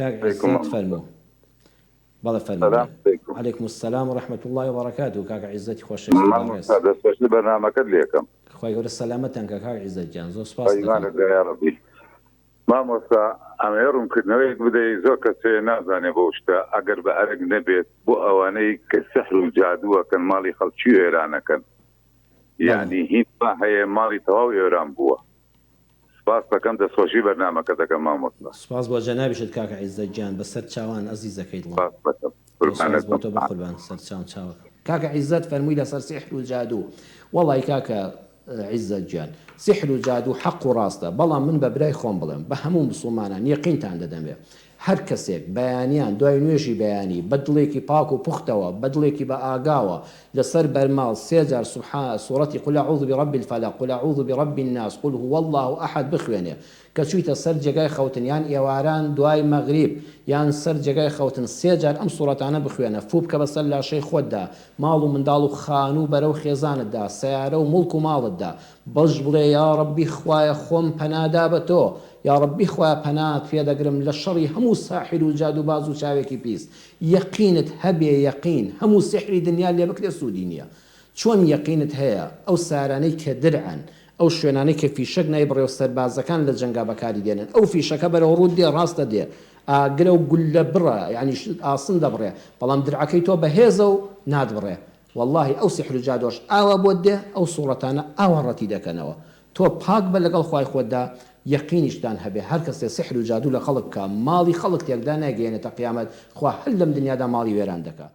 کاک علیکم عیزەت مامۆستا. فەرموو. بەڵێ فەرموو سلام برام. علیکم. علیکم السلام و رحمة اللە و بەرەکاته کاکە عیزەتی خۆشەویست و بەڕێز. مامۆستا دەستخۆشی بەرنامەکەت لێکەم. خوای گەورە سەلامەتتان کا کاک عیزەت گیان زۆر سوپاست دەکەم. ئیمانت بێ یاڕەبی. مامۆستا ئەمەوێ ڕوونکردنەوەیەک بدەی زۆر کەس هەیە نازانێ بەو شتە ئەگەر بە ئەرک نەبێت بۆ ئەوانەی کە سحر و جادوو ئەکەن ماڵی خەڵکی وێران ئەکەن بەڵێ. یانی هین وا هەیە ماڵی تەواو ێوران بووە سپاست دەکەم دەستخۆشی بەرنامەکەت دەکەم مامۆستا. سوپاس بۆ جەنابیشت کاکە عیزەت گیان بەسەر چاوان ئەزیزەکەی دڵم. سپاست دەکەم زۆر سوپاس قوربانت بۆ بم. تۆ بەقوربان سەرچاوم چاوەکەم. کاکە عیزەت فەرمووی لەسەر سیحر و جادوو وەڵای کاکە عیزەت گیان سیحر و جادوو حەق و ڕاستە بەڵام من بە برای خۆم بڵێم بە هەموو موسڵمانان یەقینتان دەدەمێ هەر کەسێک بەیانیان دوای نوێژی بەیانی بە دڵێکی پاک و پوختەوە بە دڵێکی بە ئاگاوە لەسەر بەرماڵ سێ جار سبحان سورەتی قل اعوذ برب الفلق قل اعوذ برب الناس قل هو اللە احد بخوێنێ کە چوویتە سەر جێگای خەوتن یان ئێواران دوای مەغریب یان سەر جێگای خەوتن سێ جار ئەم سوڕەتانە بخوێنە فوو بکە بەسەر لاشەی خۆتدا ماڵ و منداڵ و خانوو بەرە و خێزانتدا سەیارە و موڵک و ماڵتدا بەش بڵێ یاڕەبی خوایە خۆم پەنا دا بە تۆ یاڕەبی خوایە پەنات پێ دەگرم لە شەڕی هەموو ساحیر و جادووباز و چاوێکی پیس یەقینت هەبێ یەقین هەموو سیحری دنیا لێ بکرێ سوودی نیە چۆن یەقینت هەیە ئەو سارانەی کە درعن ئەو شوێنانەی کە فیشەک نایبڕێ و سەربازەکان لە جەنگا بەکاری دێنن ئەو فیشەکە بەرەو ڕووت دێ ڕاستە دێ ئاگرە و گوللە بڕە یانی ئاسن دەبڕێ بەڵام درعەکەی تۆ بەهێزە و ناتبڕێ وەڵاهی ئەو سیحر و جادۆش ئاوا بۆت دێ ئەو سوڕەتانە ئاوا ڕەتی دەکەنەوە تۆ پاک بە لەگەڵ خوای خۆتدا یەقینیشتان هەبێ هەر کەسێ سیحر و جادو لە خەڵک بکا ماڵی خەڵک تێکدا نایگەیەنێتە قیامەت خوا هەر لەم دنیادا ماڵی وێران دەکا.